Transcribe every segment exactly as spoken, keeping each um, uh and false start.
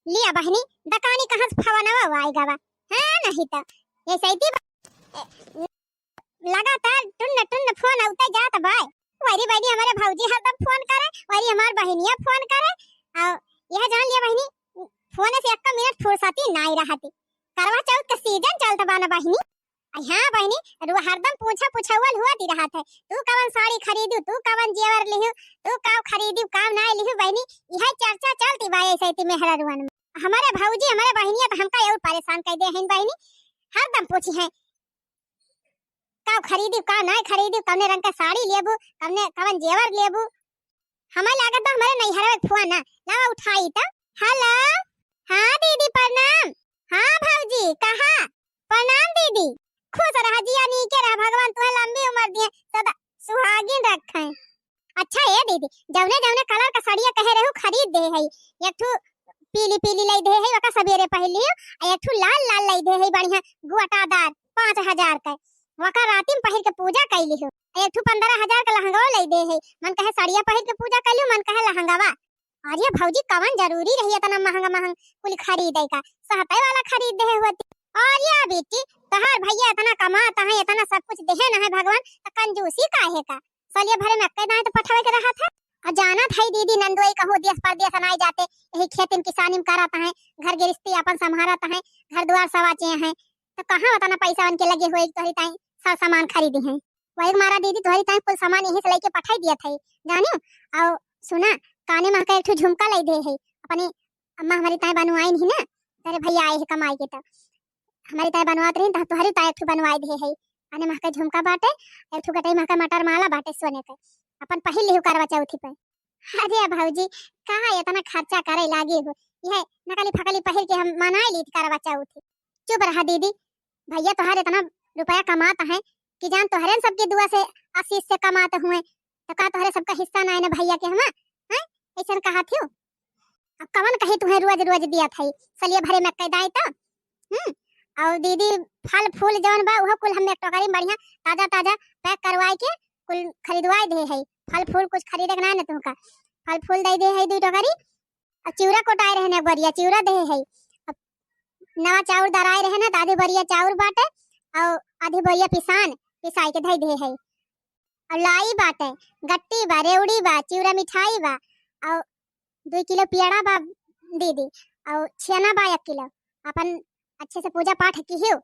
लिया बहिनी, दकानी कहाँ से फवनवा आइगा बा? हाँ, नहीं तो ये सही थी बा-, ए, लगातार टुन्न टुन्न फोन आउते जात बाय। वरी बहिनी हमारे भौजी हरदम फोन करे, वरी हमार बहिनिया फोन करे। और यह जान लिया बहिनी, फोन से एक मिनट फुर्सती नाई रहती। करवा चौथ का सीजन चलत बा ना बहिनी। अ हाँ बहिनी, रु-, हरदम पूछा पुछौल हुआ दी रहत है, तू कवन साड़ी खरीदू, तू कवन जेवर लिहू, तू का खरीदू, का नाई लिहू बहिनी, यह चर्चा चलती बा ऐसे ती मेहरारुअन में। हमारे भौजी, हमारे बहिनिया तो हमका और परेशान कर दे हैं बहिनी, हरदम पूछी हैं, का खरीदू, का नाई खरीदू, कवने रंग का साड़ी लेबू, कवने, कवन जेवर लेबू। हमें लागत बा हमारे नैहरवा के फोन है, लावा उठाई तो। हेलो, हाँ दीदी प्रणाम। हाँ भौजी, कहा? प्रणाम दीदी। खुश रहा जिया, नीके रहा, भगवान तुम्हें लंबी उम्र दिए, सदा सुहागिन रखे। अच्छा ए दीदी, जौने जौने कलर का सड़िया कहे रहू खरीद दे है, एक ठू पीली पीली लाई दे है, वका सबेरे पहन लियो, आ एक ठू लाल लाल लाई दे है, बढ़िया गोटादार, पाँच हजार का, वका राती में पहिर के पूजा कैली हो। एक ठू पन्द्रह हजार का लहंगवा लाई दे है, मन कहे सड़िया पहिर के पूजा कैली, मन कहे लहंगवा। अरे भौजी, कवन जरूरी रही इतना महंगा महंग कुल खरीदे का, सहते वाला खरीद दे होती। अरे बेटी, तोहार भैया इतना कमात है, इतना सब कुछ देहे न है भगवान, त कंजूसी काहे का? सलिया भरे में अक्के दाएं तो पठावे के रहत है। और जानत है दीदी, नंदोई कहूँ देश परदेश नाई जाते, यही खेती में किसानी में करत है, घर गिरस्ती अपन संभारत है, घर द्वार सवाचे है, तो कहाँ उतना पैसा उनके लगे हुए तोहरी ताई सब सामान खरीदी है। वही मारा दीदी तोहरी ताई कुल सामान यहीं से लेके पठाई दिया था, जानियो। और सुना, काने में का एक ठो झुमका लाई दे है, अपनी अम्मा हमारी ताई बनवाई नहीं ना, तेरे भैया आए हैं कमाई के, तो हमारी ताई बनवात रही, तो तोहरी ताई एक ठो बनवाई दे है। काने में का झुमका बाटे, एक ठो गटई में का मटर माला बाटे सोने के, अपन पहिर लिहू करवा चौथी पे। अरे भौजी, कहाँ इतना खर्चा करे लागी हो, यह नकली फकली पहिर के हम मनाए ली करवा चौथी। चुप रहा दीदी, भैया तोहरे इतना रुपया कमात है कि जान तोहरे न सबके दुआ से आशीष से कमात हुए, तो का तोहरे सबका हिस्सा ना है ना भैया के हमा? हैं? ऐसन कहा थियो? अब कवन कही तुहे रोज रोज दिया था, सलिया भरे में कैदाई तो। हम्म। और दीदी, फल फूल जौन बा उहो कुल हम एक टोकरी में बढ़िया ताजा ताजा पैक करवाए के कुल खरीदवाए दे है। फल फूल कुछ खरीदे के ना है ना तुमका, फल फूल दे दे है दू टोकरी। और चिउरा कोटाए रहे ना बोरिया चिउरा दे है। अब नवा चाउर दराए रहे ना, तो आधी बोरिया चाउर बाटे और आधी बोरिया पिसान पिसाई के धई दे है। और लाई बाटे, गट्टी बा, रेवड़ी बा, चिउरा मिठाई बा, और दो किलो पियड़ा बा दीदी, और छेना बा एक किलो। अपन अच्छे से पूजा पाठ किहियो।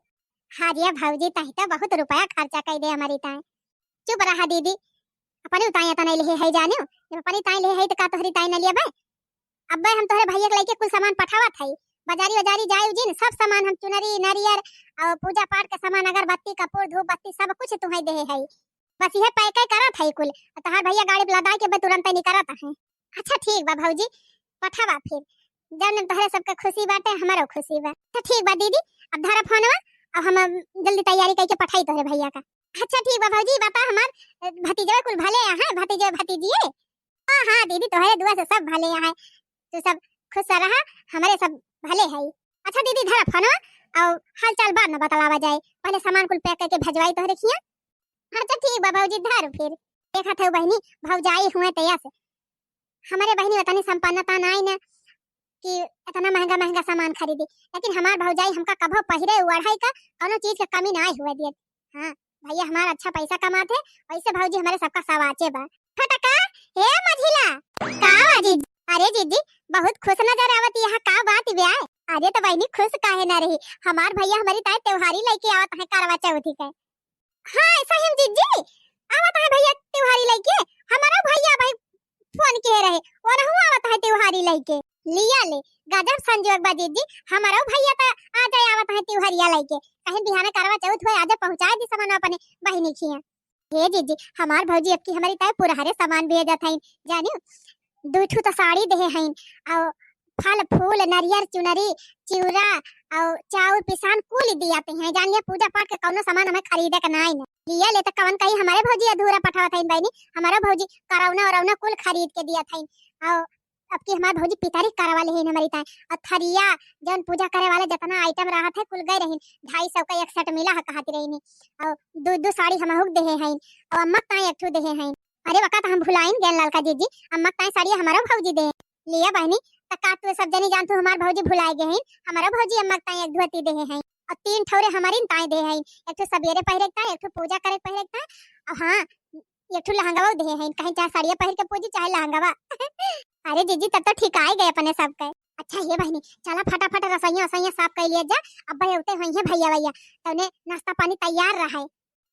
हाँ रे भौजी, तही तो बहुत रुपया खर्चा कर दे हमारी ताई। चुप रहा दीदी, अपनी ताई इतना ले है जानियो, जब अपनी ताई ले है तो का तोहरी ताई न लिया बे? अब्बे हम तोहरे भैया के लइके कुल सामान पठावत हई, बाजारी बाजारी जाई जिन, सब सामान हम चुनरी, नरियर और पूजा पाठ के सामान, अगरबत्ती, कपूर, धूप बत्ती सब कुछ तुहे दे हई। बस इहे पैक करत हई कुल, और तोहार भैया गाड़ी पे लदाई के बे तुरंत निकरत है। अच्छा ठीक बा भौजी, पठावा फिर, जौन तोहरे सबके खुशी बाटे, हमरो खुशी बा। अच्छा ठीक बा दीदी, अब धरा फोनवा, अब हम जल्दी तैयारी करके पठाई तोहरे भैया का। अच्छा ठीक बा भौजी, बता हमार भतीजवा कुल भले हैं, भतीजवा भतीजिए? हाँ, हाँ दीदी, तोहरे दुआ से सब भले हैं। तू सब खुश रहा, हमरे सब भले है। अच्छा दीदी, धरा फोनवा, और हाल चाल बाद में बतलावा जाए, पहले सामान कुल पैक करके भेजवाई तोहरे खिया। अच्छा ठीक बा भौजी, धर फिर। देखत है बहिनी, भौजाई हुए तैया से, हमरे बहिनी उतनी संपन्नता नाई ना कि इतना महंगा महंगा सामान खरीदी, लेकिन हमार भौजाई हमका कभो पहिरे ओढ़ाई का कौनो चीज के कमी नाई हुए दिए। हाँ, भैया हमार अच्छा पैसा कमात है, वैसे भौजी हमारे सबका सवाचे बा। छोटका, हे मझिला, का बा जीजी? अरे जीजी, बहुत खुश नजर आवत, यहाँ का बात ब्याय? अरे तो बहिनी खुश काहे ना रही, हमार भैया हमारी ताई त्योहारी लेके आवत है करवा चौथी के। हाँ, सही में जीजी, आवत है भैया त्योहारी लेके, हमारा भैया भाई फोन किहे रहे, ओनहु आवत है त्योहारी लेके। लिया ले, गजब संजोग बा जीजी, हमारो भैया त आ जाए आवत है त्योहरिया लेके। कहीं बिहाने करवा चौथ होए, आजे पहुँचाए दी सामान अपने बहिनी खिया। हे जीजी, हमार भौजी अब की हमारी ताई पुरहरे सामान भेजत हईन, जानियो, दू ठू तो साड़ी देहे हईन, और फल फूल, नरियर चुनरी, चिउरा और चाउर पिसान कुल दियाते हैं। जान लिया, पूजा पाठ के कौनो सामान हमें खरीदे के नाई न। लिया ले तो कवन कही हमारे भौजी अधूरा पठावत हईन बहिनी, हमारो भौजी करौना औरौना कुल खरीद के दियात हईन। और अब की हमार भौजी पितरी करवा ले हईन हमारी ताई। और थरिया, जौन पूजा करे वाले जितना आइटम रहत है, कुल गए रहीन। ढाई सौ का एक सेट मिला है कहत रहीन। और दो दो साड़ी हमहू के देहे हईन। और अम्मा ताई एक ठू देहे हईन। अरे वका तो हम भुलाइन गए ललका जीजी, अम्मा ताई साड़ी हमारो भौजी दे। लिया बहिनी, त का तू सब जनी जानत हो, हमार भौजी भुलाए गए हैं। हमारा भौजी अम्मा के ताई एक धोती देहे हैं, और तीन ठौरे हमारी ताई देहे हैं। एक ठो सबेरे पहिरे के ताई, एक ठो पूजा करे के पहिरे के ताई, और हाँ, एक ठो लहंगवा देहे हैं, कहीं चाहे साड़िया पहिर के पूजी, चाहे लहंगवा। अरे जीजी, तब तो ठीक आए गए अपने सब के। अच्छा हे बहिनी, चला फटाफट रसोइया वसोइया साफ कर लिया जा, अब अबे उते होई है भैया भैया, तउने नाश्ता पानी तैयार रहे।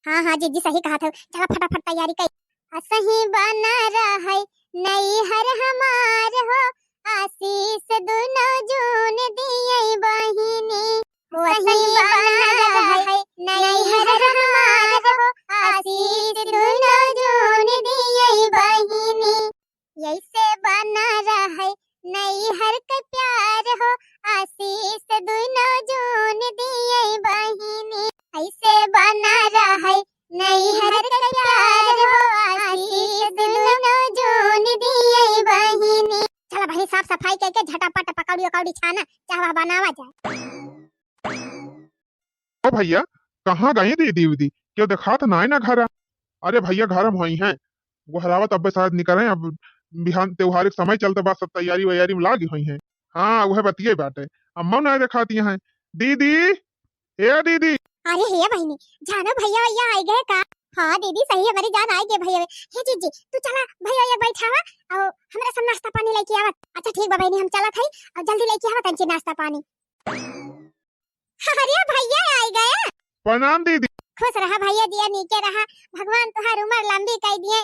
हाँ हाँ जीजी, सही कहा था, चला फटाफट तैयारी कर। असही बना रहे नैहर हमार हो, आशीष दुनो जून दिए बहिनी। ओ असही बना रहे नैहर हमार हो, आशीष दुनो जून दिए बहिनी। ऐसे बना रहे नैहर के प्यार हो, आशीष दुनो जून दिए बहिनी। ऐसे बना रहे नैहर के प्यार हो, आशीष दुनो जून दिए बहिनी। चला बहिनी, साफ सफाई करके झटापट पकौड़ी उकौड़ी छाना, चाह वाह बनावा जाए। ओ भैया, कहाँ गई दीदी उदी? क्यों देखात नाय ना घरा? अरे भैया, घर में होई हैं, गोहरावत अब्बे शायद निकरे। अब बिहान त्योहार के समय चलत बा, सब तैयारी वैयारी में लागी होई हैं। हाँ, वह बतिये बाटे, अम्मा नाय देखाती हैं। दीदी, ए दीदी। अरे हे बहिनी, जानो भैया भैया आई गए का? हाँ दीदी, सही हमारी जान आई गए भैया। हे जीजी, तू चला भैया ये बैठावा, और हमरा सब नाश्ता पानी लेके आवत। अच्छा ठीक बा बहिनी, हम चलत हई, और जल्दी लेके आवत तंची नाश्ता पानी। अरे भैया आई गए। प्रणाम दीदी। खुश रहा भैया, जिया नीके रहा, भगवान तुहार उम्र लंबी कर दिए।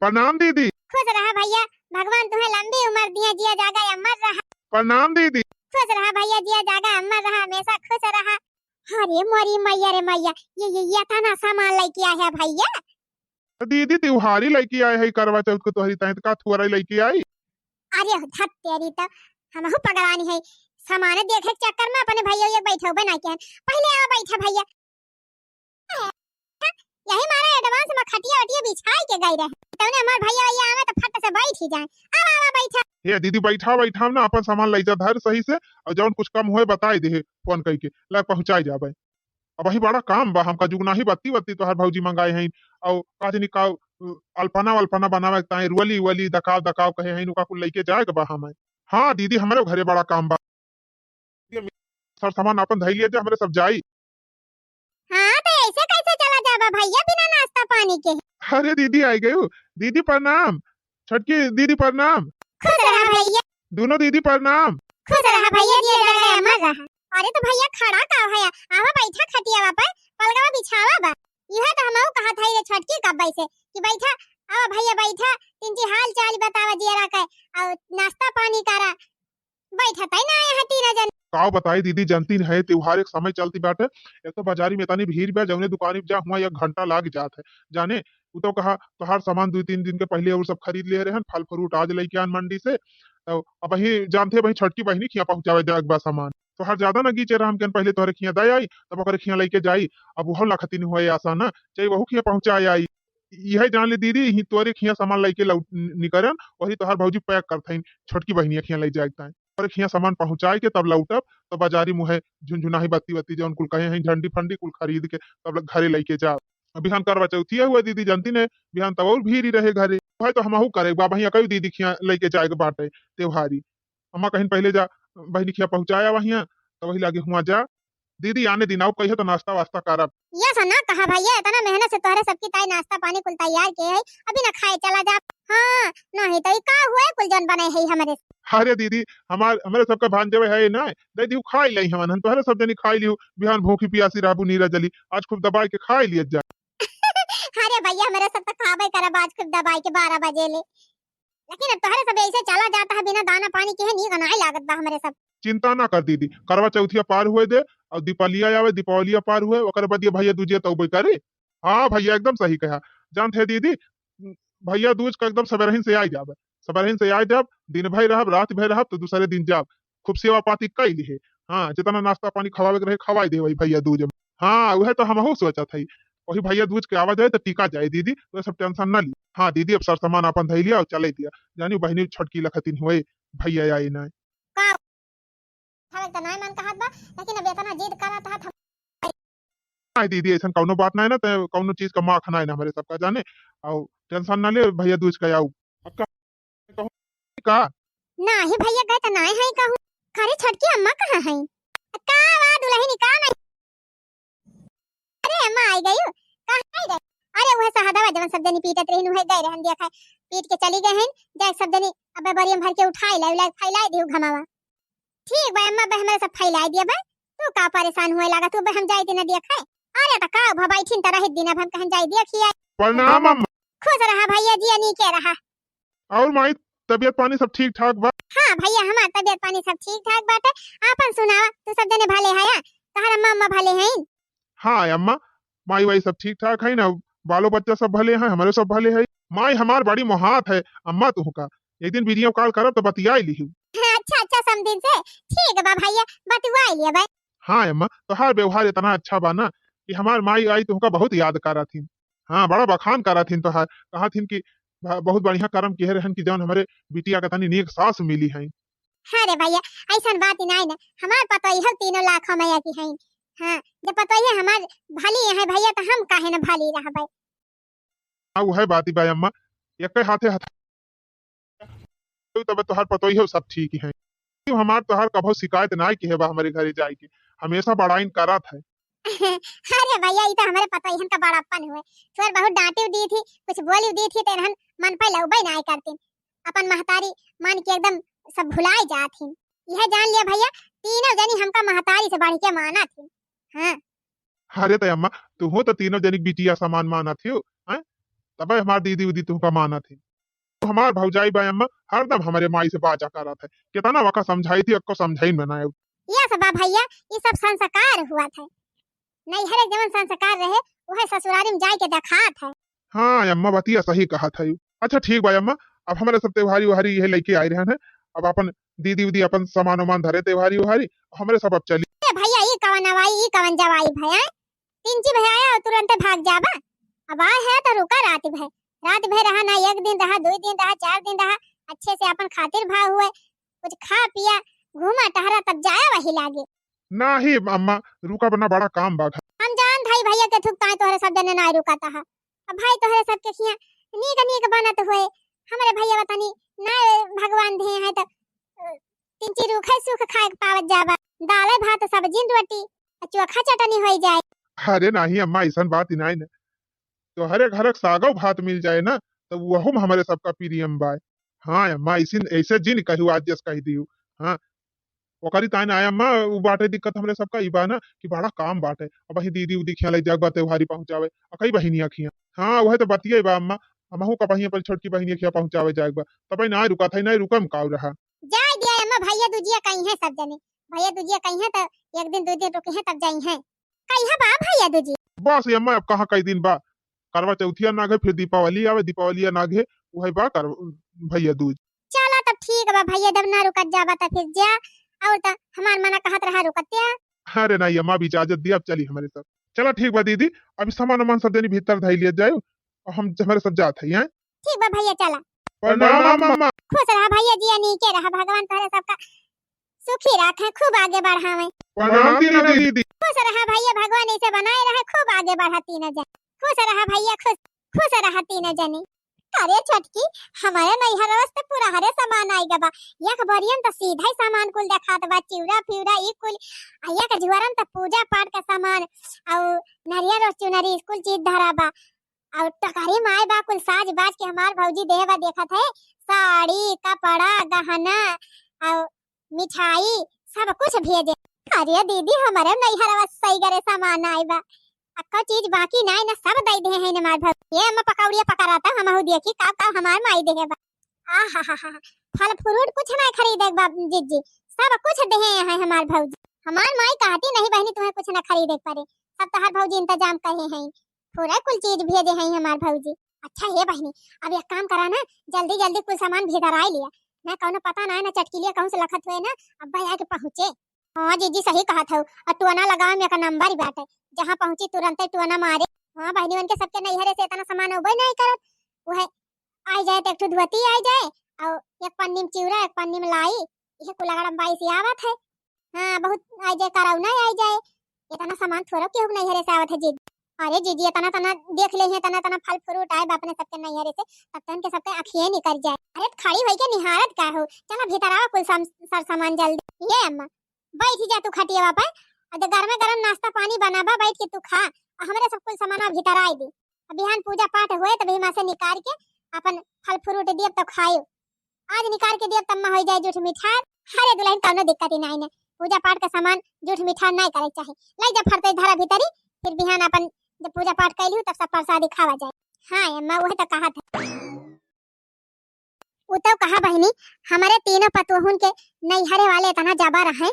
प्रणाम दीदी। खुश रहा भैया, भगवान तुहे लंबी उम्र दिए, जिया जागा अमर रहा। प्रणाम दीदी। खुश रहा भैया, जिया जागा अमर रहा, हमेशा खुश रहा। अरे मोरी मैया रे मैया, ये ये ये तना सामान लेके आया है भैया। दीदी, त्योहारी लेके आए है करवा चौथ को तोहरी ताई, त का थुअरा लेके आई? अरे धत तेरी, त हमहू पगलानी है, सामान देखे के चक्कर में अपने भैया ये बैठे हुए ना के। पहले आवा बैठा भैया। यही मारे advance में खटिया वटिया बिछाई के गई रहे, तौने हमार भैया भैया आवे तो फट से बैठ ही जाए। आवा आवा बैठा। हे दीदी, बैठा बैठा ना, अपन सामान ले जा धर सही से, और जौन कुछ कम होए बताई दे फोन करके, ला पहुँचाई जाबे। अबहीं बड़ा काम बा हमका, जुगनाही बत्ती वत्ती तोहार भौजी मंगाए हैं, और का जनी का, अ, अल्पना वल्पना बनावे के ताई, रुअली उअली दकाव दकाव कहे हैं, ओका कुल लेके जाए के बा हमें। हाँ दीदी, हमरे घरे बड़ा काम बा। सर सामान आपन धई लिया जा, हमरे सब जाई। हाँ, तो ऐसे कैसे चला जाबा भैया बिना नाश्ता पानी के? अरे दीदी आई गयू। दीदी प्रणाम। छोटकी दीदी प्रणाम। खुश रहा भैया। दोनों दीदी प्रणाम। खुश रहा भैया, जिया जागा अमर रहा। अरे तो भैया खड़ा का है, आवा बैठा खटियावा पर, पलगवा बिछावा बा। यह तो हमहू कहत हई रे छोटकी कब्बे से कि बैठा, आवा भैया बैठा, तिनची हाल चाल बतावा जियरा के, और नाश्ता पानी करा। बैठा तई ना आया है तीन जन। का बताई दीदी, जानती है त्योहार एक समय चलती बाटे, एक तो बाजारी में इतनी भीड़ बा, जौने दुकानी पे जा हुआ एक घंटा लाग जात है। जाने उ तो कहा तोहार सामान दो तीन दिन के पहले और सब खरीद ले रहन, फल फ्रूट आज लेके आन मंडी से। तो अबहीं जानते, अबहीं छोटकी बहिनी खिया पहुँचावे जाए के बा सामान। तोहार ज्यादा ना गीचे रहा, हम कहन पहले तोहरे खिया दे आई, तब ओकरे खिया लेके जाई। अब वह लखतिन हुए आसा ना, चाहे वहू खिया पहुँचाए आई। यह जान ले दीदी, ही तोरे खिया सामान लेके लौट नि-, निकरन, वही तोहार भौजी pack करत हईन, छोटकी बहिनिया खिया ले जाए के ताई। तोरे खिया सामान पहुँचाए के तब लौटब, तब बाजारी मुहे झुनझुनाही बत्ती बत्ती जौन कुल कहे हैं, झंडी फंडी कुल खरीद के तब घरे लेके जाब। अब बिहान करवा चौथिया हुआ दीदी, जानती ने, बिहान तब और भीड़ ही रहे घरे। भाई तो हमहू करे, बाबा हियाँ कई दीदी खिया लेके जाए के बाटे त्योहारी। अम्मा कहिन पहले जा, बहिनी खिया पहुँचाया वहिया, तो वही लागे हुआ जा। दीदी आने दिन आओ, कहिए तो नाश्ता वास्ता करब। ये सो ना कहा भैया, इतना मेहनत से तोहरे सबकी ताई नाश्ता पानी कुल तैयार के है, अभी ना खाए चला जा। हाँ, नहीं तो ई का हुए कुल जौन बने है हमरे। अरे दीदी, हमार, हमरे सबका भांजवे है ना, दे दियो खाई लई हमन, हम तोहरे सब जनी खाई लियो, बिहान भूखी पियासी रहबू नीरा जली, आज खूब दबाई के खाई लिया जा। अरे भैया, हमरे सब तो खाबे करब आज खूब दबाई के बारह बजे ले। लेकिन अब तोहरे सब ऐसे चला जाता है बिना दाना पानी के, है नीक नाय लागत बा हमरे सब। चिंता ना कर दीदी, करवा चौथिया पार हुए दे और दीपावलिया आवे, दीपावलिया पार हुए, ओकर बाद ये भैया दूजिया तौबे करे। हाँ भैया, एकदम सही कहा। जानत है दीदी, भैया दूज का एकदम सबेरहिन से आई जाब, सबेरहिन से आई जाब, दिन भर रहब, रात भर रहब, तो दूसरे दिन जाब, खूब सेवा पाती कई लिहे। हाँ, जितना नाश्ता पानी खवावे के रहे, खवाई दे वही भैया दूज में। हाँ, वह तो हमहू सोचत हई, वही भैया दूज के आवा जाए तो टिका जाए दीदी, तो सब tension ना ली। हाँ दीदी, अब सर सामान अपन धई लिया और चले दिया, जानी बहिनी छोटकी लखतिन हुए, भैया आई ना। का? हवे तो नाय मन कहत बा, लेकिन अब इतना जिद करत हत हम। नहीं दीदी, ऐसन कौनो बात नहीं ना, ते कौनो चीज का माख नहीं ना हमरे सबका जाने, और tension ना ले, भैया दूज का आऊ। अब का, का? नाही भइया, गए त नाही है कहूँ। अरे छोटकी अम्मा कहाँ है? का बा दुलहिनी, का नहीं? अरे अम्मा आई गई, कहाँ आई गई? अरे उहे सहदवा जवन सब जनी पीटत रहिन, उहे गए रहन दिया खाए, पीट के चली गए हैं। जाए सब जनी अब बरियम भर के उठाई लाई, लाई फैलाई दियो घमावा। ठीक बा अम्मा, बे हमरे सब फैलाई दिया बे, तू का परेशान हुए लागा तू बे, हम जाई दिन दिया खाए। अरे त का भा बैठिन त रहित दिन, अब हम कहन जाई दिया खिया। प्रणाम अम्मा। खुश रहा भइया, जिया नीके रहा। और माई, तबीयत पानी सब ठीक ठाक बा? हाँ भइया, हमार तबीयत पानी सब ठीक ठाक बाटे। आपन सुनावा, तू सब जने भले हया? तहार अम्मा अम्मा भले हैं? हाँ अम्मा, माई वाई सब ठीक ठाक है ना, बालो बच्चा सब भले हैं, हमरे सब भले है। माई हमार बड़ी मोहात है अम्मा, तुहका एक दिन वीडियो कॉल करब तो बतियाई लिहू। अच्छा अच्छा, समदिन से ठीक बा भइया, बतुआई लिया भाई। हाँ अम्मा, तोहार व्यवहार इतना अच्छा बा ना कि हमार माई आई तुहका बहुत याद करत हिन। हाँ, बड़ा बखान करत हिन तोहार, कहत हिन कि ब-, बहुत बढ़िया करम किहे रहन कि जौन हमरे बिटिया के तनी नीक सास मिली है। हाँ रे भइया, ऐसन बात ही नहीं ना, हमार पतोहियो तीनों लाखों मया की हैं। हाँ, जब पतोहिए हमार भली है भइया, तो हम काहे न भली रहबै। हाँ, उहे बात ही बा अम्मा, एक हाथे हाथ तब तोहार पतोहियो सब ठीक है। हमार तोहार कभो शिकायत ना किहे बा हमरे घरे जाए के, हमेशा बड़ाइन करत है। अरे भइया, ई तो हमरे पतोहियन का बड़प्पन हुए। थोड़ बहुत डांटी दी थी, कुछ बोली दी थी, तो इन्हन मन पे लौबे ना करतीन। अपन महतारी मान के एकदम सब भुलाई जात ही। यह जान लिया भइया, तीनों जनी हमका महतारी से बढ़ के मानत ही। हाँ। अरे त अम्मा, तुहू त तीनों जनी बिटिया समान मानत हियो, हैं? तबे हमार दीदी उदी तुहका मानत ही। हमार भौजाई बा अम्मा, हरदम हमरे माई से बाजा करत है। कितना वका समझाई थी, अक्को समझाई में ना आयो। ये सब बा भइया, ये सब संस्कार हुआ था। नैहरे जवन संस्कार रहे, वह ससुरारी में जाए के देखात है। हाँ अम्मा, बतिया सही कहत है। अच्छा ठीक बा अम्मा, अब हमरे सब त्योहारी उहारी यह लेके आए रहन है। अब अपन दीदी उदी अपन सामान उमान धरे त्योहारी उहारी, हमरे सब अब चली। ए भइया, ई कवन अवाई, ई कवन जवाई भया? तिनची भया आया और तुरंते भाग जाबा। अब आए है तो रुका रात भर, रात भर रहा ना, एक दिन रहा, दो दिन रहा, चार दिन रहा, अच्छे से अपन खातिर भाव हुए, कुछ खा पिया, घूमा टहरा, तब जाया वही लागे। नाही अम्मा, रुका बना, बड़ा काम बा घर। हम जान भाई भइया के थुक ताई तोहरे सब जने ना रुका तहा। अब भाई तोहरे सबके खिया नीक नीक बनत हुए, हमरे भइया बतानी ना भगवान दिए हैं तो, अ, तिनची रूखे सुख खाए के पावत जाबा। दाले भात सब्जी रोटी, आ चोखा चटनी होई जाए। अरे नाही अम्मा, ऐसन बात ही नाही न। तोहरे घर के सागो भात मिल जाए ना, तो वहू में हमरे सबका प्रियम बाय। हाँ अम्मा, ऐसे, ऐसे जिन कहू, आज जस कह दियो। हाँ, ओकरी ताई ना आया अम्मा, उ बाटे दिक्कत हमरे सबका ई बा ना कि बड़ा काम बाटे। अब वही दीदी उदी खिया ले जाग बा त्योहारी पहुँचावे, आ कई बहिनिया खिया। हाँ, वह तो बतिया बा अम्मा, हमहू का बहिया पर छोटकी बहिनिया खिया पहुँचावे जाग बा। तब ना रुका था, ना रुकम काऊ रहा। जाए दिया अम्मा, भइया दूजिया कहीं है सब जने। भइया दूजिया कहीं है तो एक दिन दो दिन रुकी है तब जाई है। कहीं है बा भइया दूजी? बस ये अम्मा, अब कहाँ कई दिन बा, करवा चौथिया नागे, फिर दीपावली आवे, दीपावलिया नागे, उहे बा कर भइया दूज। चला तब ठीक बा भइया, जब ना रुकत जाबा त फिर जा, और त हमार मना कहत रहा रुकत या। अरे नहीं अम्मा, अब इजाजत दिया, अब चली हमरे सब। चला ठीक बा दीदी, अभी सामान वामान सब जनी भीतर धई लिया जाए, और हम हमरे सब जात है, हैं? ठीक बा भइया, चला। प्रणाम अम्मा। खुश रहा भइया, जिया नीके रहा, भगवान तोहरे सबका सुखी रखे, खूब आगे बढ़ावे। प्रणाम दीदी। खुश रहा भइया, भगवान ऐसे बनाए रहे, खूब आगे बढ़ा तीनों जन। खुश रहा भइया, खुश, खुश रहा तीनों जनी। अरे छोटकी, हमारे नैहर से पूरा हरे सामान आई गबा। एक बोरियन त सीधा ही सामान कुल देखात बा, चिउरा फिउरा ई कुल। आ एक झुआरन त पूजा पाठ का सामान, और नरियर और चुनरी कुल चीज धरा बा। और टकरी माय बा कुल साज बाज के हमार भौजी देह बा देखत है, साड़ी, कपड़ा, गहना और मिठाई सब कुछ भेजे। अरे दीदी, हमारे नैहरवा से सही गरे सामान आए बा, अक्को चीज बाकी नाय ना, सब दे दे हैं हमार भौजी। ये अम्मा पकौड़िया पकड़ाता, हमहू देखी का का हमार माई देहे बा। आहा हा हा, फल फ्रूट कुछ ना खरीदे के बा जिज्जी, सब कुछ देहे हैं हमार भौजी। हमार माई कहती नहीं बहनी तुम्हें कुछ ना खरीदे के पड़े, सब तोहार भौजी इंतजाम कहे हैं, पूरा कुल चीज भेजे हैं हमार भौजी। अच्छा हे बहनी, अब एक काम करा ना, जल्दी जल्दी कुल सामान भीतर आए लिया, ना कौनो पता ना है ना चटकिलिया कहूँ से लखत हुए ना, अब भाई आके पहुँचे। हाँ जीजी सही कहत हऊ, और टोना लगावे में एक नंबर ही बाटे, जहाँ पहुँची तुरंते टोना मारे। हाँ बहनी, उनके सबके नैहरे से इतना सामान होबे नहीं करत, वह आई जाए तो एक ठो धोती आई जाए, और एक पन्नी में चिउरा, एक पन्नी में लाई, यह कुल अगर बाई से आवत है। हाँ, बहुत आई जाए, करौना आई जाए, इतना सामान थोड़ा केहू के नैहरे से आवत है जीजी। अरे जीजी, एतना तना देख लेइहैं, एतना तना फल फ्रूट आए बा अपने सबके नैहरे से, तब तन के सबके अखिए निकर जाए। अरे त खड़ी होइके निहारत का हो, चला भीतर आवा, कुल सम-, सर सामान जल्दी। ये अम्मा, बैठ जा तू खटियावा पे, अ, गरमे गरम नाश्ता पानी बनाबा, बैठ के तू खा, अ, हमरे सब कुल सामान भीतर आए दे। अब बिहान पूजा पाठ होए तब हिमा से निकाल के अपन फल फ्रूट दियब तब खाए। आज निकाल के दियब तब मा होई जाए जूठ मिठार। अरे दुल्हन, कौनो दिक्कत ही नाई ने, पूजा पाठ का सामान जूठ मिठार नाई करे चाही। लाई जा फरते धरा भीतरी, फिर बिहान अपन जब पूजा पाठ कैली तब सब प्रसादी खावा जाए। हाँ अम्मा, वही तो कहा था। उ तो कहा बहिनी, हमरे तीनों पतोहुन के नैहरे वाले इतना जबर है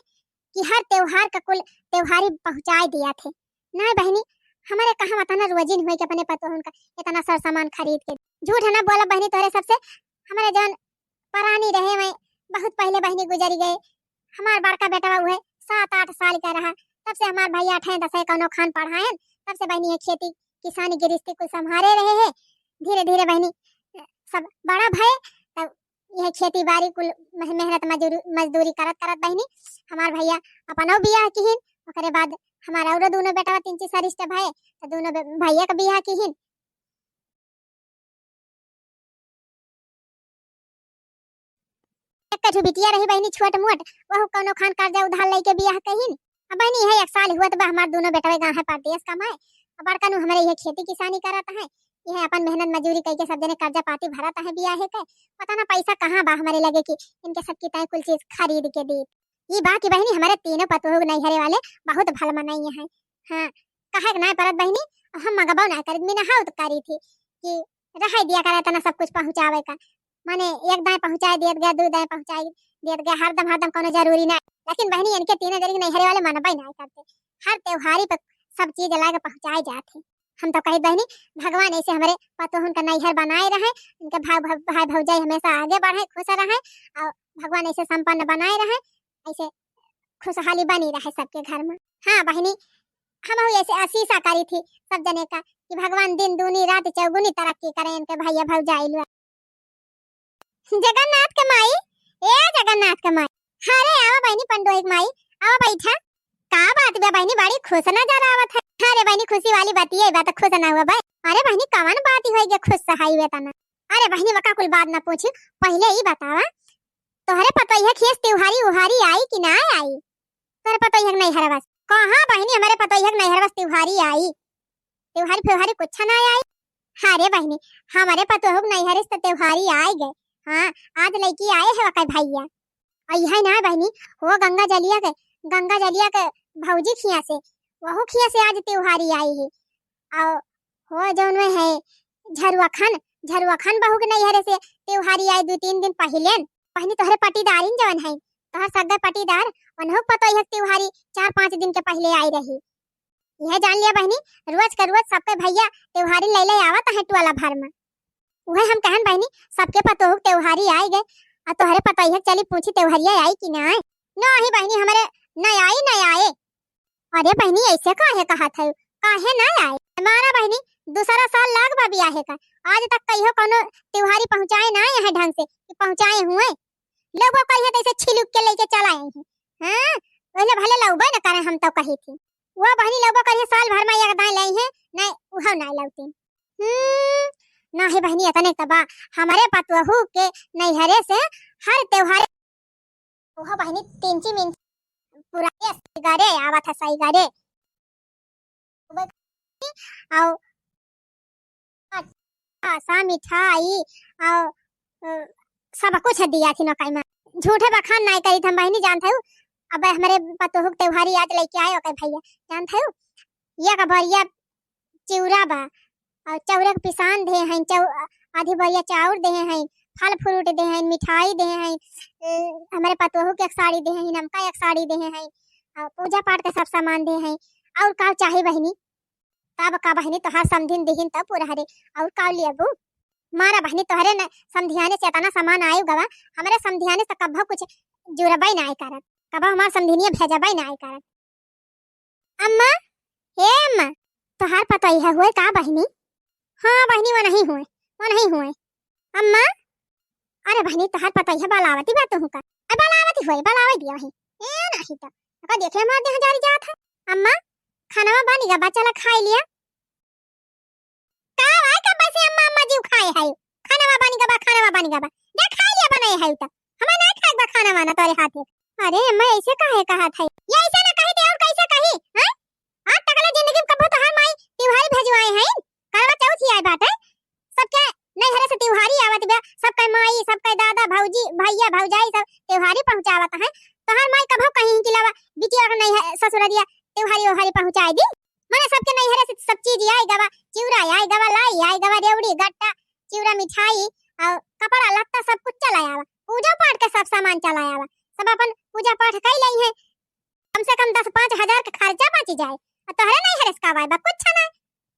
कि हर त्योहार का कुल त्योहारी पहुँचाए दिया थे। नहीं बहिनी, हमरे कहाँ उतना रोजिन हुए कि अपने पतोहुन का इतना सर सामान खरीद के। झूठ है ना बोला बहिनी तोहरे सबसे, हमरे जौन परानी रहे वहीं बहुत पहिले बहिनी गुजरी गए। हमार बड़का बेटवा उहे सात आठ साल का रहा, तब से हमार भैया अठे दसे कौनो खान पढ़ाएन, तब से बहिनी ये खेती किसानी गिरस्ती कुल संभारे रहे हैं। धीरे धीरे बहिनी सब बड़ा भए, तब यह खेती बाड़ी कुल मेह-, मेहनत मजूरी, मजदूरी करत करत बहिनी हमार भैया अपनो बियाह किहिन। ओकरे बाद हमार औरो दोनों बेटवा तीन चीज सरिष्ट भए, तो दोनों बे-, भैया के बियाह किहिन। एक ठो बिटिया रही बहिनी छोट मोट, वहू कौनो खान कर्जा उधार लेके बियाह कहिन। अब बहिनी यह एक साल हुआ तो बा हमार दोनों बेटवे गाँव है परदेश कमाए। अब बड़का नु हमरे यह खेती किसानी करत है, यह अपन मेहनत मजूरी कइके सब जने कर्जा पाती भरत है बियाहे के। पता ना पैसा कहाँ बा हमरे लगे कि इनके सब की ताई कुल चीज खरीद के दी। ई बा कि बहिनी, हमरे तीनों पतोह नैहरे वाले बहुत भल मनइया हैं। हाँ, कहे के नाय परत बहिनी, हम मगबो नाय करित, मिनहाउत करी थी कि रहे दिया करा इतना सब कुछ पहुँचावे का। माने एक दाएं पहुँचाए दियत गया, दू दाएं पहुँचाए दियत गया, हरदम, हरदम कोनो जरूरी नाय। लेकिन बहिनी, इनके तीनों जने के नैहरे वाले मनबे नाय करते। हर त्योहारी पे सब चीज लाके पहुँचाए जात है। हम तो कही बहिनी, भगवान ऐसे हमरे पतोहन का नैहर बनाए रहे, इनके भाई, भाई, भाई भौजाई हमेशा आगे बढ़े, खुश रहे और भगवान ऐसे संपन्न बनाए रहे, ऐसे खुशहाली बनी रहे सबके घर में। हाँ बहिनी, हम ऐसे आशीषा करी थी सब जने का कि भगवान दिन दूनी रात चौगुनी तरक्की करें इनके भैया भौजाई लोग। जगन्नाथ के माई, ए जगन्नाथ के माई, अरे आवा बहिनी पंडोही के माई, आवा बैठा। का बात बा बहिनी, बड़ी खुश नजर आवत है। अरे बहिनी, खुशी वाली बात ये बात, खुश ना हुआ भाई। अरे बहिनी, कवन बात ही होई गे खुश सहाई हुए तना। अरे बहिनी, वका कुल बात ना पूछी, पहिले ई बतावा, तोहरे पतोहिया खेस त्योहारी उहारी आई कि ना आई? तोहरे पतोहिया के नैहरवा से। कहाँ बहिनी, हमरे पतोहिया के नैहरवा से त्योहारी आई? त्योहारी फ्योहारी कुछ ना आई। अरे बहिनी, हमरे पतोहू के नैहरे से त्योहारी आई गए। हाँ, आज लइकी आए है वकर भैया। अइहे ना बहिनी, हो गंगा जलिया के, गंगा जलिया के भौजी खिया से, वहू खिया से आज त्योहारी आई है। और हो जौन में है झरुआ खान, झरुआ खान बहू के नैहरे से त्योहारी आई दू तीन दिन पहिले। बहिनी तोहरे पटीदारिन जौन है, तोहर सगे पटीदार, उन्हों के पतोहिया के त्योहारी चार पाँच दिन के पहिले आई रही। यह जान लिया बहिनी, रोज के रोज सबके भैया त्योहारी ले ले आवत है टोला भर में। उहे हम कहन बहिनी, सबके पतोहू के त्योहारी आए गए, आ तोहरे पतोहिया के चली पूछी त्योहरिया आई कि ना आए? नहीं बहिनी, हमरे न आई, न आए। अरे बहिनी, ऐसे काहे कहत है, काहे ना आए? हमारा बहिनी दूसरा साल लाग बा बियाहे का, आज तक कहियो कोनो त्योहारी पहुँचाए ना आए हैं ढंग से कि पहुँचाए हुए। लोगों कहिए तो ऐसे छिलुक के लेके चला आई हैं। हाँ, पहले भले लौबे न करे, हम तो कही थी। वो बहिनी लौबो करिए साल भर में एक दाएं ले हैं, नहीं उहो नहीं लौती। हम्म, नाही बहिनी, इतने त बा, हमरे पतोहू के नैहरे से हर त्योहार, ओहो बहिनी, तिंची मिंची पुराने सैगरे आवत है, सैगरे। आओ, अच्छा, मिठाई, आओ, अ, सब कुछ दिया थी नौकाई में। झूठे बखान नहीं करी थी हम बहिनी, जानत हूँ। अब हमरे पतोहू के त्योहारी आज लेके आए, ओके भैया, जानत हूँ। ये का भरिया चिउरा बा, और चौरा के पिसान दे हैं, चौ-, आधी बोरिया चाउर दे हैं, फल फ्रूट दे हैं, मिठाई दे हैं, ए, हमरे पतोहू के एक साड़ी दे हैं, नमका एक साड़ी दे हैं, और पूजा पाठ के सब सामान दे हैं। और का चाही बहिनी? तब का बहिनी, तोहार समधिन दिहिन तब पूरा हरे, और का लेबू? मारा बहिनी, तोहरे न समधियाने से इतना सामान आयु गवा, हमरे समधियाने से कब्बो कुछ जुरबई ना करत, कब्बो हमार समधिनिया भेजबई ना करत। अम्मा, हे अम्मा, तोहार पतोहिया हुए का बहिनी? हाँ बहिनी, वो नहीं हुए, वो नहीं हुए। अम्मा, अरे बहिनी, तोहार पतोहिया बलावती बा तुहू का? अरे बलावती हुए, बलावे दिया वही। ए नहीं तो, का देखे हमार देह जारी जात है। अम्मा, खाना बनी गा, बच्चा ला खाई लिया। कब से अम्मा अम्मा जीव खाए है, खाना वा बन गवा, खाना वा बन गवा, जा खाई लिया बनाए है त, हमें ना खाए बा खाना वाना तोरे हाथे। अरे अम्मा, ऐसे काहे कहत है? ये ऐसे ना कही थे और कैसे कही, हैं? आज तकले जिंदगी में कबो तोहार माई तिवारी भेजवाए हैं? करवा चौथ ही आए बाटे, सबके नैहरे से तिवारी आवत बा, सबके माई, सबके दादा, भौजी, भैया, भौजाई सब तिवारी पहुँचावत हैं। तोहार माई कबो कहीं कि लावा बिटिया के नैहर ससुररिया तिवारी ओहारी पहुँचाए दी? मने सबके नैहरे से सब चीज आए गवा, चिउरा आए गवा, लाई आए गवा, रेवड़ी, गट्टा, चिउरा, मिठाई और कपड़ा लत्ता सब कुछ चला आवा, पूजा पाठ के सब सामान चला आवा, सब अपन पूजा पाठ कई लई है। कम से कम दस पाँच हजार के खर्चा बच जाए। और तोहरे नैहरे से का आए बा, कुछ ना।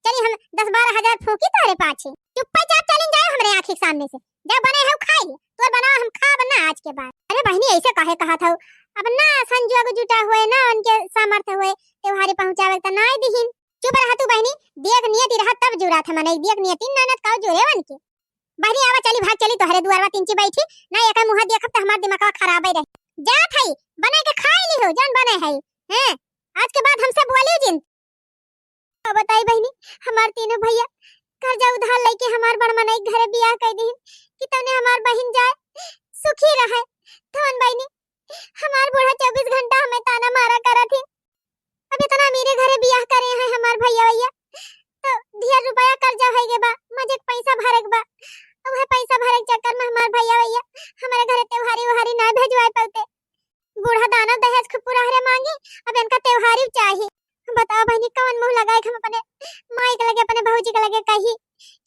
चली हम दस बारह हजार फूकी तोहरे पाछे। चुप्पे चाप चलिन जाए हमरे आँखी के सामने से। जब बने है खाई, तोर बनावा हम खाब ना आज के बाद। अरे बहिनी, ऐसे काहे कहत हऊ? अब ना संजोग जुटा हुए, ना उनके सामर्थ्य हुए, तिवारी पहुँचावे त ना दिहिन। चुप रहा तू बहिनी, दियक नियति रहा तब जुरात है मनई, दियक नियति ननद का जुरे वन के। बहिनी आवा चली, भाग चली तोहरे दुआरवा तिनची बैठी, ना एकर मुँह देखब त हमार दिमागवा खराबे रही। जात हई, बने के खाई लिहो, जौन बने है। हैं, आज के बाद हमसे बोली जिन। अब बताई बहिनी, हमार तीनों भैया कर्जा उधार लेके हमार बड़ मनई के घरे बियाह कई दिहिन कि तौने हमार बहिन जाए सुखी रहे। तवन बहिनी, हमार बूढ़ा चउबीस घंटा हमें ताना मारा करत ही। अब इतना अमीरे घरे बियाह करे हैं हमार भैया भैया, तो ढेर रुपया कर्जा होई गे बा, मजे के पैसा भरे के बा। अब वह पैसा भरे के चक्कर में हमार भैया भैया हमारे घरे त्योहारी उहारी ना भेजवाए पौते। बूढ़ा दाना दहेज खूब पुराहरे मांगी, अब इनका त्योहारी चाही। बताओ बहिनी, कवन मुँह लगाए के हम अपने माई के लगे, अपने भौजी के लगे कही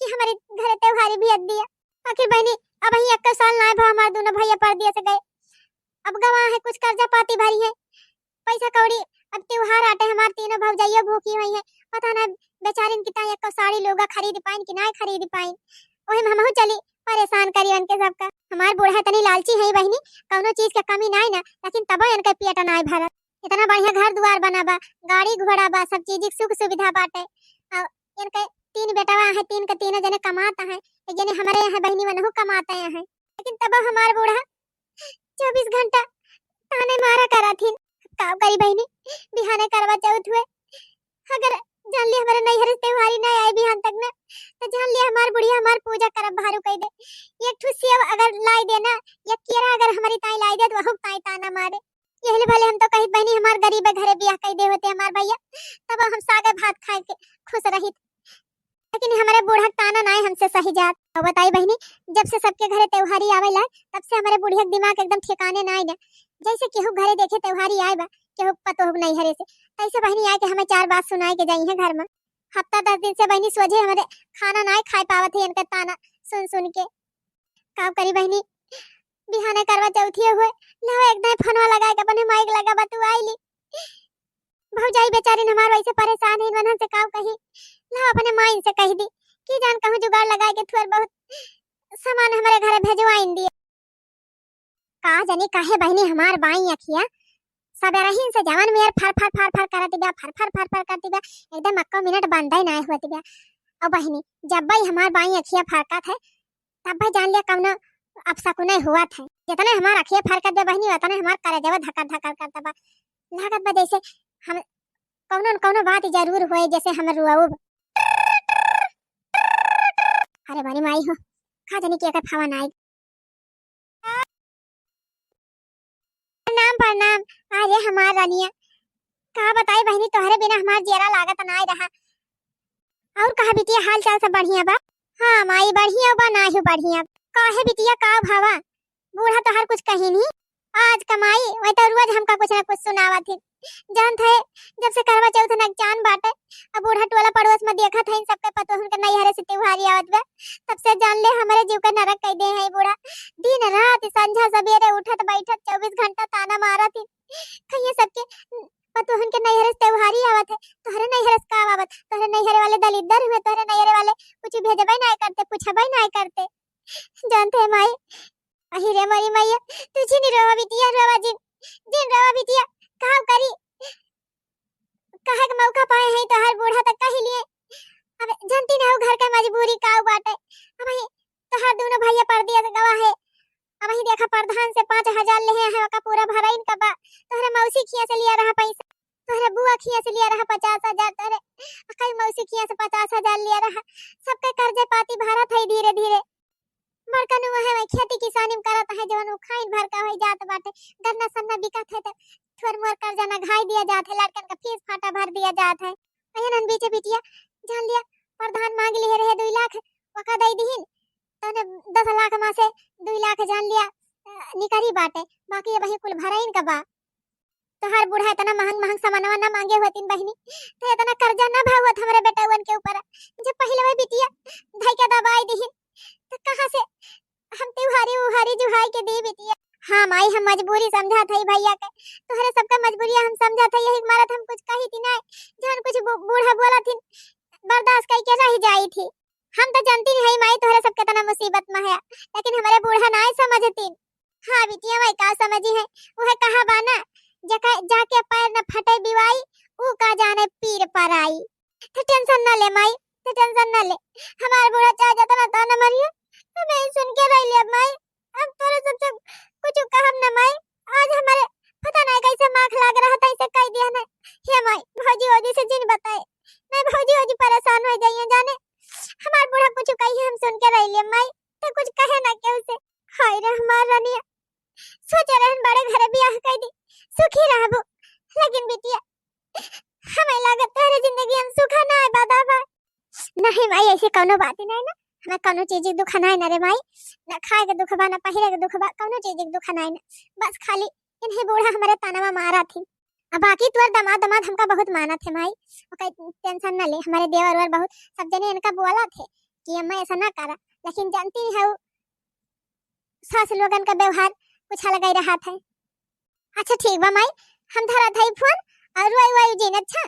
कि हमारे घरे त्योहारी भेज दिया। आखिर बहिनी, अब ही एक साल ना भा हमार दोनों भैया परदेस गए। अब गवा है, कुछ कर्जा पाती भरी है, पैसा कौड़ी, अब त्योहार आटे, हमार तीनों भौजाइयो भूखी हुई है। पता ना बेचारिन की ताई एको साड़ी लुगा खरीद पाइन कि ना खरीद पाइन। ओही में हमहू चली परेशान करी उनके सबका। हमार बूढ़ा इतनी लालची है बहिनी, कौनो चीज के कमी नाई ना, लेकिन तबो इनके पेट नाई भरत। इतना बढ़िया घर दुआर बना बा, गाड़ी घोड़ा बा, सब चीज की सुख सुविधा बाटे। और इनके तीन बेटवा है, तीन के तीनों जने कमात हैं, एक जने हमारे यहाँ बहिनी मनहू कमाते हैं, लेकिन तबो हमार बूढ़ा चउबीस घंटा ताने मारा करत हिन। का करी बहिनी, बिहाने करवा चौथ हुए, अगर जान ली हमारे नैहर से त्योहारी ना आए बिहान तक ना, तो जान ली हमार बुढ़िया हमार पूजा करब भारू कई दे। एक ठू सेव अगर लाई दे ना, या केरा अगर हमारी ताई लाई दे, तो वहू ताई ताना मारे। यही ले भले हम तो कहित बहिनी, हमार गरीब घरे बियाह कई दे होते हमार भैया, तब हम सागे भात खाए के खुश रहित। लेकिन हमारे बूढ़ा के ताना नाई हमसे सही जात। और बताई बहिनी, जब से सबके घरे त्योहारी आवेला, तब से हमारे बुढ़िया के दिमाग एकदम ठिकाने नाई ना। जैसे केहू घरे देखे त्योहारी आए बा, केहू पतोह के नैहरे से, तैसे बहिनी आए के हमें चार बात सुनाए के जाई है घर में। हफ्ता दस दिन से बहिनी सोझे हमारे खाना नाई खाए पावत है इनका ताना सुन सुन के। का करी बहिनी, बिहाने करवा चौथिए हुए, लाओ एक दाई फोनवा लगा के अपने माई के लगा बतुआई ली। भौजाई बेचारिन हमार वैसे परेशान है, इनवन हमसे का कही, लाओ अपने माई से कह दी कि जान कहूँ जुगाड़ लगा के थोड़ बहुत सामान हमारे घरे भेजवाइन दिए। का जानी काहे बहिनी हमार बाई अखिया सबेरहिन से जवन मेर फर फर फर फर करत बा, फर फर फर फर करत बा, एकदम अक्को मिनट बंदे नाय होत बा। और बहिनी, जब भाई हमार बाई अखिया फरकत है, तब भाई जान लिया कौनो अपशकुने हुआ था। जितने हमार अखिया फरकत बा बहिनी, उतने हमार करेजवा धकर धकर करत बा। लागत बा जैसे हम कौनो न कौनो बात जरूर होए, जैसे हम रोउब। अरे बड़ी माई हो, का जानी के एकर फोन आई। प्रणाम, प्रणाम। अरे हमार रानिया, का बताई बहिनी, तोहरे बिना हमार जियरा लागत नाय रहा। और कहा बिटिया, हाल चाल सब बढ़िया बा? हाँ माई, बढ़िया बा, नाहियो बढ़िया। काहे बिटिया, का भवा? बूढ़ा तोहार कुछ कही नहीं? आज कमाई, वही तो रोज हमका कुछ ना कुछ सुनावत ही। जानत है, जब से करवा चौथ नगचान बाटे, अब बूढ़ा टोला पड़ोस में देखत है, सबके पतोहन के नैहरे से त्योहारी आवत बा, तब से जान ले हमरे जीव के नरक कई दे है बूढ़ा। दिन रात, संझा सबेरे उठत बैठत चउबीस घंटा ताना मारत ही। कहिए सबके पतोहन के नैहरे से त्योहारी आवत है, तोहरे नैहरे से का आवत, तोहरे नैहरे वाले दलिद्दर हुए, तोहरे नैहरे वाले कुछ भेजबे नाय करते, पूछबे नाय करते। जानत है माई, अही रे मोरी मैया, तू जिन रोवा बिटिया, रोवा जिन, जिन रोवा बिटिया, का करी? कहे के मौका पाए हैं तोहार बूढ़ा तक कही लिए। अब जानती ना हो घर के मजबूरी का बाटे। अब ही तोहार दोनों भैया परदेस गवा है। अब ही देखा प्रधान से पाँच हजार ले हैं, ओका पूरा भराइन का बा। तोहरे मौसी खिया से लिया रहा पैसा। तोहरे बुआ खिया से लिया रहा पचास हजार, तोहरे अकई मौसी खिया से पचास हजार लिया रहा। सबके कर्जे पाती भरत है धीरे धीरे। बड़का नु है वही खेती किसानी में करत है, जवन उ खाइन भर का होई जात बाटे। गन्ना सन्ना बिकत है त थोर मोर कर्जा नघाई दिया जात है, लड़कन का फीस फाटा भर दिया जात है। अहिन बीचे बिटिया जान लिया, प्रधान मांग लिए रहे दुई लाख, ओका दई दिहिन, तने दस लाख मा से दुई लाख जान लिया, अ, निकरी बाटे, बाकी अबही कुल भराइन का बा। तोहार बूढ़ा इतना महंग महंग सामानवा ना मांगे होतिन बहिनी, तो इतना कर्जा ना भा होत हमरे बेटउवन के ऊपर। जब पहिले वही बिटिया धई के दबाई दिहिन, तो कहाँ से हम त्योहारी उहारी जुहाई के दी बिटिया? हाँ माई, हम मजबूरी समझत हई भैया के, तोहरे सबका मजबूरी हम समझत हई, यही मारत हम कुछ कही थी ना, जौन कुछ बू-, बूढ़ा बोलत हिन, बर्दाश्त कई के रह जाई थी। हम तो जानती नहीं हई माई, तोहरे सब कितना मुसीबत में है, लेकिन हमारे बूढ़ा ना समझतीन। हाँ बिटिया, वही का समझी है, वह कहा बा ना, जका, जाके पैर न फटे बिवाई, ऊ का जाने पीर पराई। तो टेंशन न ले माई, तो टेंशन न ले। हमार बूढ़ा चाहे जतना ताना मारियो, तो मैं सुन के रह लिया माई। अब तोरे सबसे कुछ कहब न माई। आज हमारे पता नहीं कैसे माख लाग रहा था, इसे कह दिया ना। हे माई, भौजी वौजी से जिन बताए, नहीं भौजी वौजी परेशान हो जाइए जाने। हमार बूढ़ा कुछ कही हम सुन के रह लिया माई, तो कुछ कहे ना केहू से। हाय रे हमार रनिया, सोचे रहन बड़े घरे बियाह कर दी, सुखी रहबो, लेकिन बिटिया, हमें लागत तोहरे जिंदगी हम सुखा ना आए बा दादा। नहीं माई, ऐसे कौनो बात ही नहीं ना, हमें कौनो चीज के दुख ना है ना रे माई, ना खाए के दुख बा, ना पहिरे के दुख बा, कौनो चीज के दुख ना है ना। बस खाली इन्हीं बूढ़ा हमारे ताना मारा थी। अब बाकी तोर दामाद, दामाद हमका बहुत मानत है माई, ओकर टेंशन ना ले। हमारे देवर वर बहुत सब जने इनका बोलत है कि अम्मा ऐसा ना करा, लेकिन जानती है वो सास लोगन का व्यवहार कुछ अलग ही रहत है। अच्छा ठीक बा माई, हम धरत हई फोन और रोई वोई जिन। अच्छा,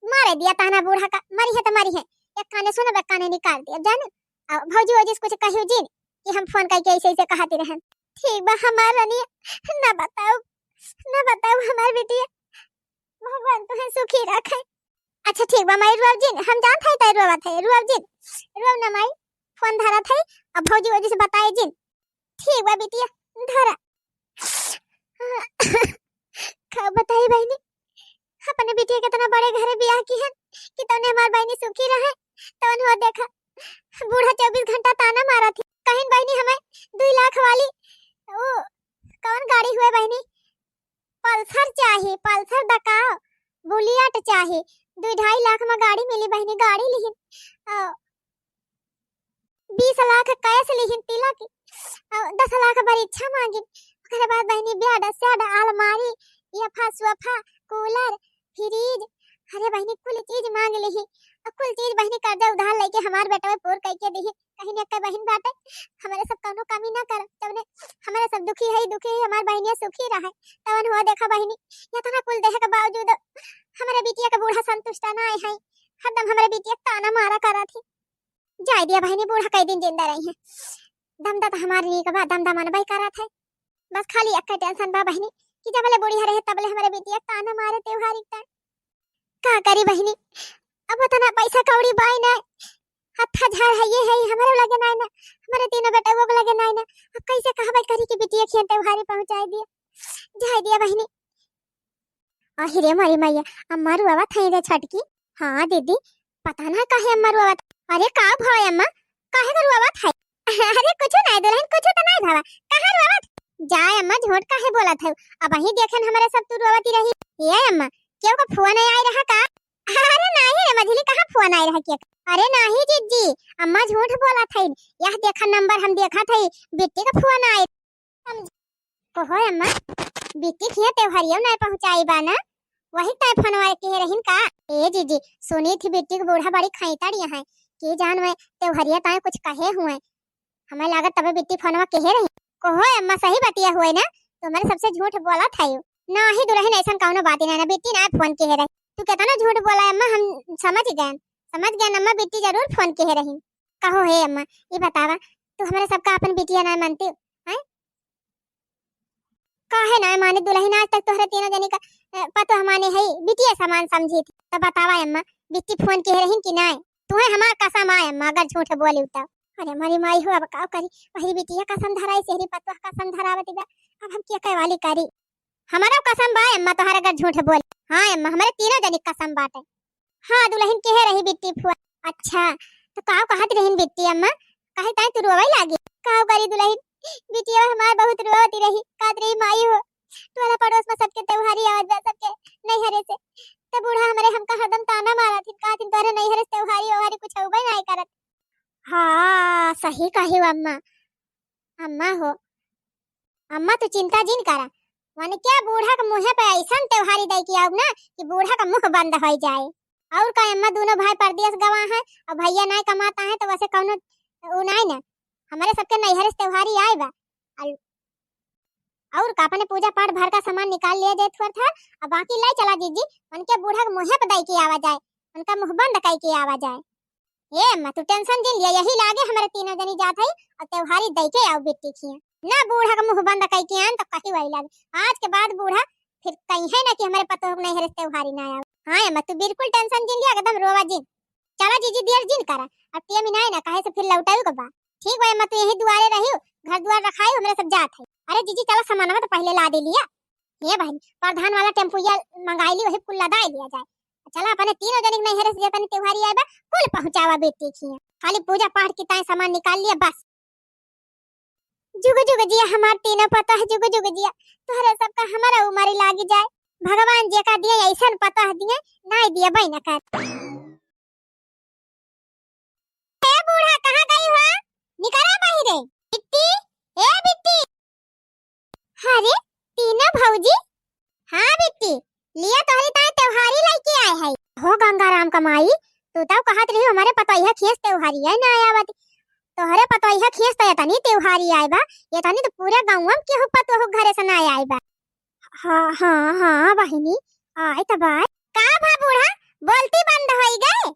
मारे दिया ताना बूढ़ा का, मरी है तो मरी है, एक काने सुनब एक काने निकाल दिया जाने। और भौजी वौजी से कुछ कहियो जिन कि हम फोन करके ऐसे ऐसे कहती रहन। ठीक बा हमार रनिया, ना बताओ, ना बताओ हमार बिटिया, भगवान तुम्हें सुखी रखे। अच्छा ठीक बा माई, रुआब जिन, हम जानत हई तै रुआवत है, रुआब जिन, रुआब ना माई, फोन धरत हई, अब भौजी वौजी से बताए जिन। ठीक बा बिटिया, धरा। का बताई बहिनी, अपने बिटिया के इतना बड़े घरे बियाह की है कि तौने हमार बहिनी सुखी रहे, तौन हो देखा बूढ़ा चउबीस घंटा ताना मारा थी। कहिन बहिनी हमें दुई लाख वाली वो कौन गाड़ी हुए बहिनी, पल्सर चाही, पल्सर दकाओ, बुलियट चाही। दुई ढाई लाख में गाड़ी मिली बहिनी, गाड़ी लिहिन। अ, बीस लाख कैश लिहिन तिलक, अ, दस लाख परीक्षा मांगिन। ओकरे बाद बहिनी बेड, सेड, अलमारी, यफा, सोफा, कूलर, फ्रिज, अरे बहिनी कुल चीज मांग लिही। अ, कुल चीज बहिनी कर्जा उधार लेके हमार बेटवा पूर कइके दिही। कहीं न कहीं बहिन बाटे, हमरे सब कौनो कमी ना कर, जौने हमरे सब दुखी है, दुखी है, हमार बहिनिया सुखी रहे। तवन हुआ देखा बहिनी, इतना कुल देहे के बावजूद हमरे बिटिया के बूढ़ा संतुष्टा ना आए हैं, हरदम हमरे बिटिया के ताना मारा करत ही। जाए दिया बहिनी, बूढ़ा कई दिन जिंदा रही है। दमदा तो हमार नीक बा, दमदा मनबई करत है। बस खाली एक टेंशन बा बहिनी कि जबले बुढ़िया रहे तबले हमरे बिटिया के ताना मारे त्योहारी का। का करी बहिनी, अब उतना पैसा कौड़ी बाई ना, हत्था झाड़ है ये है, हमरे लगे नाई ना, हमरे तीनों बेटवो के लगे नाई ना। अब कैसे कहबे करी कि बिटिया खियन त्योहारी पहुँचाए दिया, जाए दिया बहिनी। अहि रे मोरी मैया, अम्मा रुआवत है रे छोटकी। हाँ दीदी, पता ना काहे अम्मा रुआवत। अरे का भवा अम्मा, काहे का रुआवत है? अरे कुछ नहीं दुल्हन, कुछ तो नहीं भवा, कहाँ रुआवत? जाए अम्मा, झूठ काहे बोलत है? अबहीं देखेन हमरे सब तू रुआवती रही। ए अम्मा, केहू का फोन आए रहा का? अरे नाही रे मझली, कहाँ फोन आए रहा के? अरे नाही जिज्जी, अम्मा झूठ बोलत है। यह देखा नंबर हम देखत है, बिट्टी का फोन आए। हम कहो अम्मा, बिट्टी खिया त्योहरियो नहीं पहुँचाई बा ना, वही तय फोनवा के रहिन का? ए जिज्जी, सुनी थी बिट्टी के बूढ़ा बड़ी खैतड़ यहाँ है, के जान में त्योहरिया ताए कुछ कहे हुए। हमें लागत तबे बिट्टी फोनवा केहे रही। कहो अम्मा, सही बतिया हुए ना, तुम्हारे सबसे झूठ बोलत है। नाही दुल्हन, ऐसन कौनो बात ही नहीं ना, बिट्टी ना फोन केहे रही। तू कितना झूठ बोला अम्मा, हम समझ गए, समझ गए अम्मा, बिट्टी जरूर फोन केहे रही। कहो हे अम्मा, ये बतावा, तू हमारे सबका अपन बिटिया ना मानती है? काहे ना माने दुल्हन, आज तक तोहरे तीनों जनी का, अ, पतोह माने है, बिटिया समान समझी थी। तो बतावा अम्मा, बिट्टी फोन केहे रही कि नहीं? तुम्हें हमार कसम आए अम्मा, अगर झूठ बोली तो। अरे मोरी माई हो, अब का करी, वही बिटिया कसम धराई, सेहरी पतोह कसम धरावती बा, अब हम के कहे वाली करी? हमारा कसम बा अम्मा, तोहर अगर झूठ बोल। हाँ अम्मा, हमरे तीनों जनी कसम बाटे। हाँ दुलहिन, केहे रही बिट्टी फुआ? अच्छा, तो काव कहत रहिन बिट्टी अम्मा? काहे ताई तू रोवै लागी? काव करी दुलहिन, बिटिया हमार बहुत रोवती रही, कहत रही, "माई हो, टोला पड़ोस में सबके त्योहारी आवत बा, सबके नैहरे से।" तो बूढ़ा हमरे हमका हरदम ताना मारत हिन, कहत हिन, "तोहरे नैहरे से त्योहारी व्योहारी कुछ अउबे नाई करत।" हाँ, सही कही अम्मा। अम्मा हो, अम्मा तू चिंता जिन करा, वनके बूढ़ा के मुँहे पे ऐसन त्योहारी दे के आउब ना कि बूढ़ा का मुँह बंद होइ जाए। और का अम्मा, दोनों भाई परदेस गवा है और भैया नाई कमाता है, तो वैसे कौनो उ नाई ना, हमरे सबके नैहरे से त्योहारी आए बा। अल-, और का अपने पूजा पाठ भर का सामान निकाल लिया जाए थोड़ा था, और बाकी ले चला जीजी, उनके बूढ़ा के मुँहे पे दे के आवा जाए, उनका मुँह बंद कई के आवा जाए। ए अम्मा, तू tension जिन लिया, यही लागे हमरे तीनों जनी जात हई और त्योहारी दई के आउब बिट्टी खिया। ना बूढ़ा का मुँह बंद कई के आन तो कही वही लागे। आज के बाद बूढ़ा फिर कही है ना कि हमरे पतोह के नैहरे से त्योहारी ना आवे। हाँ अम्मा, तू बिल्कुल tension जिन लिया, एकदम रोवा जिन। चला जीजी, देर जिन करा, अब टेम ही ना है ना, काहे से फिर लौटाऊ के बा। ठीक बा अम्मा, तू यही दुआरे रहियो, घर दुआर रखाई, हमरे सब जात है। अरे जीजी, चला सामानवा तो पहले लादे लिया। हे बहिन, प्रधान वाला टेम्पुया मंगाई ली, वही कुल लदाई लिया जाए। चला अपने तीनों जनी के नैहरे से जतनी त्योहारी आए बा, कुल पहुँचावा बिट्टी खिया। खाली पूजा पाठ की ताई सामान निकाल लिया बस। जुग जुग जिया हमार तीनों पतोह, जुग जुग जिया, तोहरे सबका हमारा उमर लागी जाए। भगवान जेका दिए ऐसन पतोह दिए, नाई दिए बहिन कर। ए बूढ़ा, कहाँ गई हो? निकरा बाहिरे। बिट्टी, ए बिट्टी। अरे, तीनों भौजी। हाँ बिट्टी, लिया तोहरी ताई त्योहारी लइके आए है। हो गंगाराम का माई, तू तो कहत रही हमरे पतोहिया खिया से त्योहारी है ना आया बाटी। तोहरे पतोहिया खिया से तो एतनी त्योहारी आए बा, एतनी तो पूरे गाँव में केहू पतोह घरे से ना आए बा। हाँ, हाँ, हाँ बहिनी, आए त बाय। का भा बूढ़ा, बोलती बंद होई गए?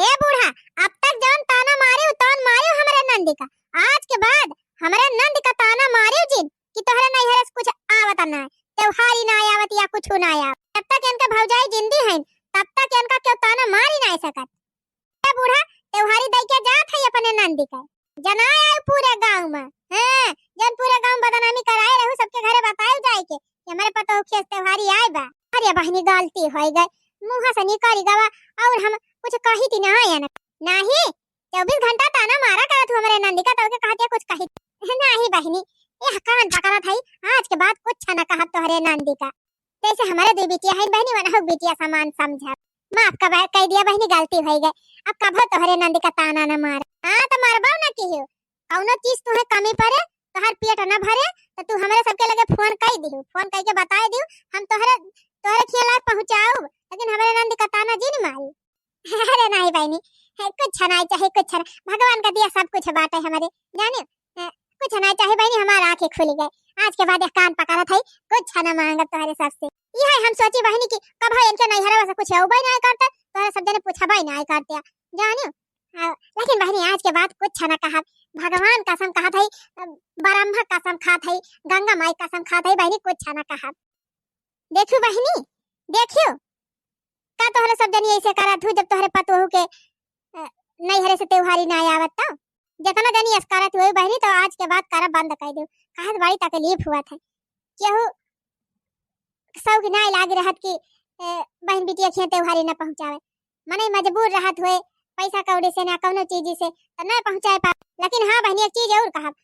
ए बूढ़ा, अब तक जौन ताना मारिउ, तौन मारिउ हमरे नंदी का। आज के बाद हमरे नंदी का ताना मारिउ जिन कि तोहरे नैहरे से कुछ आवत ना, त्योहारी ना आवत या कुछ ना आवत। जब तक इनके भौजाई जिंदी हैं, तब तक इनका क्यों ताना मारी ना सकत। ए बूढ़ा, त्योहारी दई के जात है अपने नंदी का। जनाए आए पूरे गाँव में, हाँ, जौन पूरे गाँव में बदनामी कराए रहू, सबके घरे बताए जाए के कि हमरे पतोह खेस त्योहारी आए बा। अरे बहिनी, गलती होई गए, मुँह से निकल गवा, और हम कुछ कही थी ना आया ना। नाही, चउबीस घंटा ताना मारा करत हूँ हमरे नंदी का, तो के कहत है कुछ कही। नाही बहिनी, यह कान पकड़त है, आज के बाद कुछ न कहब तोहरे नंदी का। जैसे हमरे दुई बिटिया हैं बहिनी, वनहु बिटिया समान समझब। माफ कबा-, कई दिया बहिनी, गलती होई गए। अब कभो तोहरे नंदी का ताना न मार। हाँ, तो मरबो न किहो। कौनो चीज तुहे कमी पड़े, तोहर पेट न भरे, तो तू हमरे सबके लगे फोन कई दिहु। फोन कई के बताए दिहु, हम तोहरे, तोहरे खिया लाए पहुँचाऊ, लेकिन हमरे नंदी का ताना जिन मारी। अरे नाही बहिनी, है कुछ नाई चाहे कुछ ना, भगवान का दिया सब कुछ बाटे हमरे, जाने? है, कुछ नाई चाहे बहिनी, हमार आँखें खुल गए। आज के बाद एक कान पकड़त है, कुछ ना मांगब तोहरे सबसे। यह हम सोची बहिनी कि कभो इनके नैहरवा से कुछ अउबे नाई करते, तोहरे सब जने पूछबे नाई करते, जाने? आ, लेकिन बहिनी आज के बाद कुछ ना कहब, भगवान कसम कहत है, ब्रह्मा कसम खात है, गंगा माई कसम खात है बहिनी, कुछ ना कहब। देखियो बहिनी, देखियो, का तोहरे सब जनी ऐसे करत हु जब तोहरे पतोहू के, अ, नैहरे से त्योहारी ना आवत तो? जितना जनी ऐसे करत हुए बहिनी, तो आज के बाद करब बंद कर दियो। कहत बड़ी तकलीफ हुआ था, केहू शौक ना लाग रहत कि, अ, बहन बिटिया खिया त्योहारी ना पहुँचावे। मनई मजबूर रहत होए, पैसा कौड़ी से ना कौनो चीज से, तो ना पहुँचाए पा। लेकिन हाँ बहिनी, एक चीज और कहब,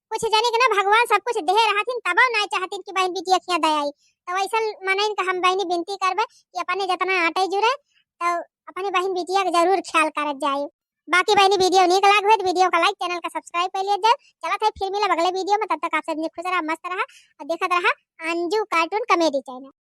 कुछ जनी के ना भगवान सब कुछ दे रहथिन, तबो ना चाहतिन कि बहन बिटिया खिया दे आई। तो वैसन मनइन का हम बहिनी विनती करबे कि अपने जितना आटे जुरे, तो अपने बहन बिटिया के जरूर ख्याल करत जाए। बाकी बहिनी video नीक लाग होए तो video का like, channel का subscribe कर लिया जाए। चलत है फिर मिलब अगले video में, तब तक आप सब खुश रहा, मस्त रहा और देखत रहा अंजू cartoon comedy channel।